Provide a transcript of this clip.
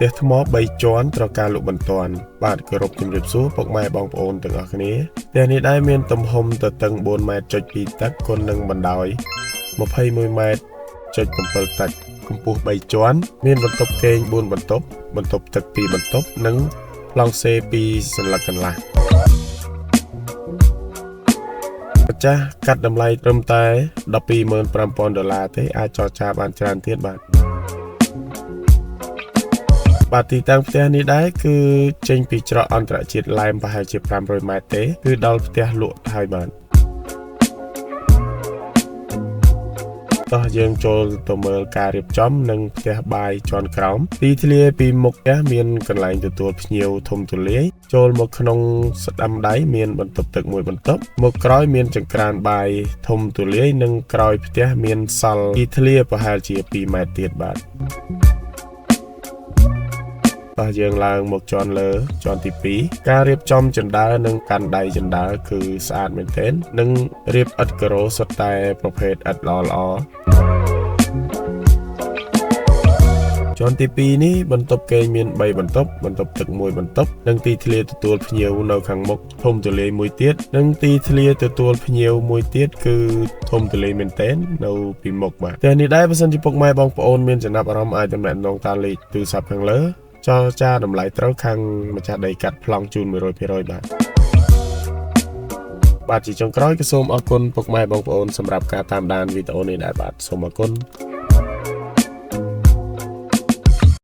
ផ្ទះថ្ម3ជាន់ត្រូវការលក់បន្ទាន់បាទគោរពជំរាបសួរពុកម៉ែបងប្អូនទាំងអស់គ្នាផ្ទះនេះដែរមានទំហំទទឹង4ម៉ែត្រចុច2តឹកគុណនឹងបណ្ដោយ21ម៉ែត្រចុច7តឹកកម្ពស់3ជាន់មានបន្ទប់គេង4បន្ទប់បន្ទប់ទឹក2បន្ទប់និងប្លង់សេ2សន្លឹកកន្លះម្ចាស់កាត់តម្លៃត្រឹមតែ 125,000 ដុល្លារទេអាចចរចាបានច្រើនទៀតបាទបាទទីតាំងផ្ទះនេះដែរគឺចេញពីច្រកអន្តរជាតិឡែមប្រហែលជា500ម៉ែត្រទេគឺដល់ផ្ទះលក់ហើយបាទតោះយើងចូលទៅមើលការរៀបចំនិងផ្ទះបាយជាន់ក្រោមទីធ្លាពីមុខផ្ទះមានកន្លែងទទួលភ្ញៀវធំទូលាយចូលមកក្នុងស្ដាំដៃមានបន្ទប់ទឹកមួយបន្ទប់មកក្រោយមានចង្ក្រានបាយធំទូលាយនិងក្រោយផ្ទះមានសល់ទីធ្លាប្រហែលជា2ម៉ែត្រទៀតបាទតោះយើងឡើងមកជាន់លើជាន់ទី2ការរៀបចំជណ្ដើរនិងកាន់ដៃជណ្ដើរគឺស្អាតមែនទែននិងរៀបឥដ្ឋការ៉ូសុទ្ធតែប្រភេទឥដ្ឋល្អៗជាន់ទី2នេះបន្ទប់គេងមាន3បន្ទប់បន្ទប់ទឹក1បន្ទប់និងទីធ្លាទទួលភ្ញៀវនៅខាងមុខធំទូលាយមួយទៀតនិងទីធ្លាទទួលភ្ញៀវមួយទៀតគឺធំទូលាយមែនទែននៅពីមុខបាទតែនេះដែរបើសិនជាពុកម៉ែបងប្អូនមានចំណាប់អារម្មណ៍អាចទំនាក់ទំនងតាមលេខទូរស័ព្ទខាងលើចរចាតម្លៃត្រូវខាងម្ចាស់ដីកាត់ប្លង់ជូន 100% បាទបាទជាចុងក្រោយក៏សូមអរគុណពុកម៉ែបងប្អូនសម្រាប់ការតាមដានវីដេអូនេះដែរបាទសូមអរគុណ។